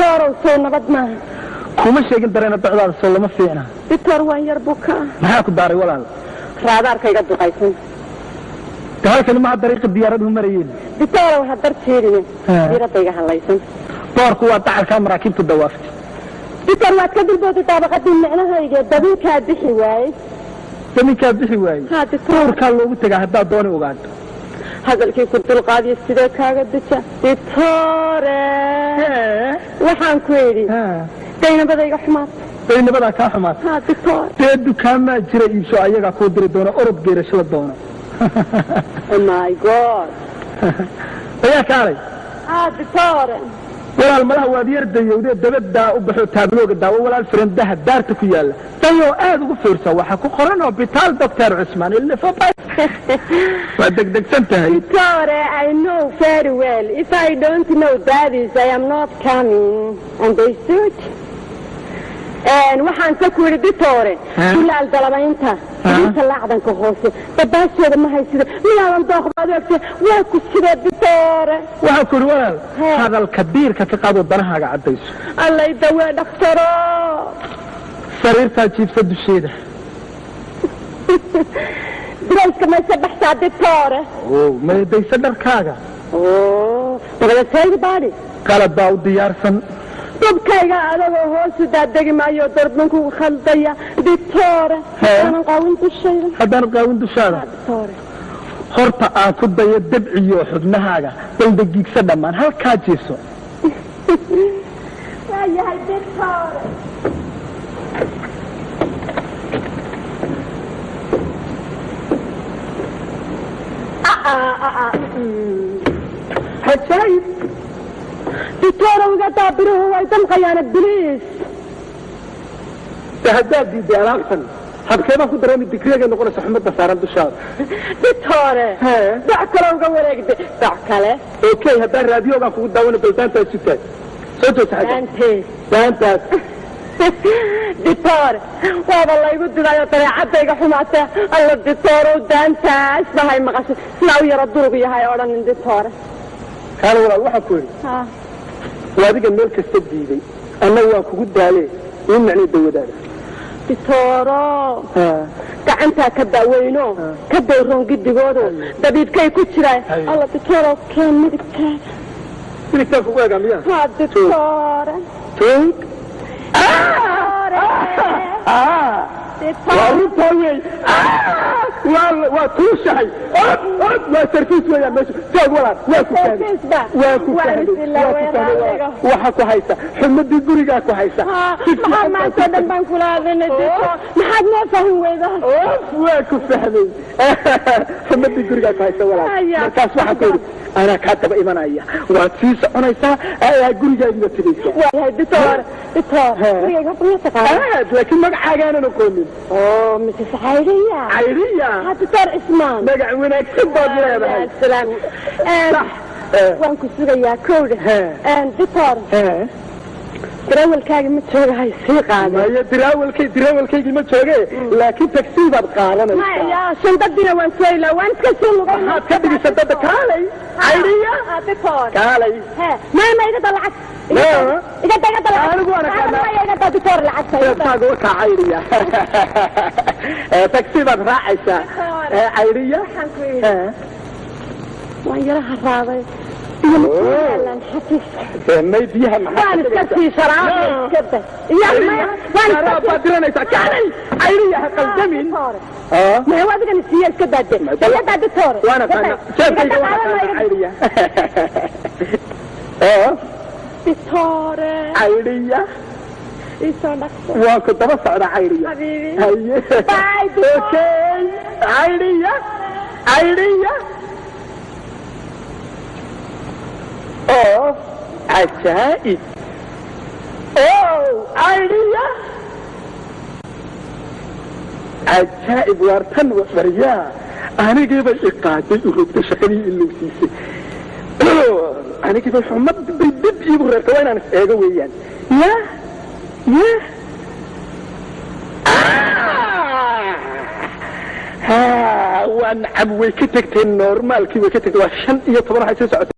Ditoorow, soo nabad maaha? Kuma sheegin dareena docdaada soo lama fiicna. Ditoor, waan yar bukaa. Maxaa ku daaray, walaal? Raadaarkayga duqaysan. De halkani maha dariiqa diyaaraduhu marayeen. Ditoorow, ha darjeedine, diiradayga hallaysan. Boorku waa dacalkaa maraakiibtu dawaaftay. Ditoor, waad ka dulbooday daabaqadii micnahayga, dabinkaa bixi waayey. Daminkaa bixi waayey? Ha, ditoor. Duurkaa loogu tegaa haddaad dooni ogaato. Hadalkii ku dulqaadiyo, sidee kaaga deja, ditoore? Waxaan ku idhi, daynabadayga xumaata. Daynabadaa kaa xumaata? Ha, ditoor. Dee dukaamaa jira, iibso, ayagaa kuu diri doona, orod geerashada doona. Oh my God! Ayaa kaalay. Ha, ditoore. Walaal, malaha waad yar dayowdee, dabadaa u baxo, taablooga daawo, walaal. Firandaha daarta ku yaalla dayoo aad ugu fiirsa, waxaa ku qoran hôpital Doctor Cusmaan Ilifobay. Waa degdegsan tahay. Ditoore, I know very well. If I don't know that is, I am not coming. Understood? Waxaan se ku yidhi, ditoore, dulaal dalabaynta inta laacdanka hoose dabaashooda ma haysida, miyaadan dooqba adeegte? Waa ku sidee, ditoore? Waxaan ku idhi, walaal, hadalka diirka ka qaadoo danahaaga caddayso. Allay dawee, dhakhtaro. Sariirtaa jiibsa dusheeda. Dirayska mayse baxsaa, ditoore? Maydaysa dharkaaga. Dabadeed seegi baadhi. Qalab baa u diyaarsan. Dubkayga adagoo hoosu daadegi maayo, darbinku khaldaya, ditoore, aanan qaawin dushayda. Haddaanad qaawin dushaada? Ditoore. Horta aan ku dayo dabciyo xubnahaaga, baldagiigsa dhammaan, halkaa jiifso. Waayahay, ditoore. Hajaayib! Ditoore, iga daabiruhu way damqayaana, biliis. De haddaad diiday alaabtan, habkeebaan ku dareemi digreegay noqonaysa xumadda saaran dushaada? Ditoore, dac kale uga wareegde, dac kale. Okay, haddaan raadiyoogaan kugu daawano, bal daantaas su taag, soo joogsa xagga. Daantee? Daantaas. Ditoore, waaba laygu didayo, dabeecadayga xumaatee. Alla, ditoorow, daantaas bahay maqashay, sidaa u yaro durug yahay odhanin, ditoore. Kaale, walaal, waxaan ku idhi, waa adiga meel kasta diiday, anna waan kugu daalee, ii macnay dawadaada. Ditooro, gacantaa ka daaweyno, ka dawroon gidigoodo, dabiibkay ku jiraan. Alla, ditooro, keen midigtaa. Midigtaan kugu eegaa miyaa? Ha, ditoore. Toog! Waa runtaa wey, waa tuushahay, od waa sarfiis weeyaan meesha. Joog, walaal, waa ku fahmay, waa ku fahmay, waa ku fahmay, walaal. Waxa ku haysa xumadii gurigaa ku haysa. Maxaa maanta dhan baan kula hadlanay, ditoor, maxaad noo fahmi weydaa? Of, waa ku fahmay, xumadii gurigaa ku haysa, walaal. Markaas waxaan ku yidhi, anaa kaa daba imanaya, waad sii soconaysaa, gurigaagiba tegaysaa. Waayahay, ditoor, ditoor, gurigayga horta miyaa taqaana? Aad, laakiin magacaagaanan aqoonin. Oo Mrs Cayriya. Cayriya. Ha, ditoor Cismaan. Magac wanaagsan baad leedahay. Salaam. Sax. Waan ku sugayaa kowdha, ditoor. Darawalkaaga ma joogahay, sii qaada. Maya, diraawalkaygii ma jooge, laakiin taxi baad qaadanaysaa. Maya, shandadina waan soo ilaa, waan iska sii lugay. Maxaad ka dhigi shandada? Kaalay, Cayriya. Ditoor. Kaalay. Maya, ma iga da lacag, iga da, iga da lacag. Anigu waan aqaanaa. Maya, iga da, ditoor, lacagta. Jeebkaaga wakaa, Cayriya, taxi baad raacaysaa, Cayriya. Waan yara haraaday iyo ma xafiiska. May, biyaha maxaa? Waan iska sii sharaab iska da iyo maya, waan iska Sharaab baad diranaysaa. Kaalay, Cayriya, ha qaldamin. Maya, adigana siiya, iska daade, iga daa, ditoor. Waan aqaanaa jeebkayga, waan aqaanaa, Cayriya. Ditoore. Cayriya. Isoo dhaqso. Waan ku daba socdaa, Cayriya. Xabiibi. Haye. Bye. Okay, Cayriya, Cayriya. Oh, cajaa'ib! Oh, Cayriya, cajaa'ib! Waar tan waryaa, anigiibay iqaaday, u rogtay shaqadii ilowsiisay, anigiibay xumad bay dib iigu reertay. Waa inaan is eego weeyaan. Ya ya, ha, waa nacam, way ka tegtay normaalkii, way ka tegtay. Waa 15, waxay soo socotay.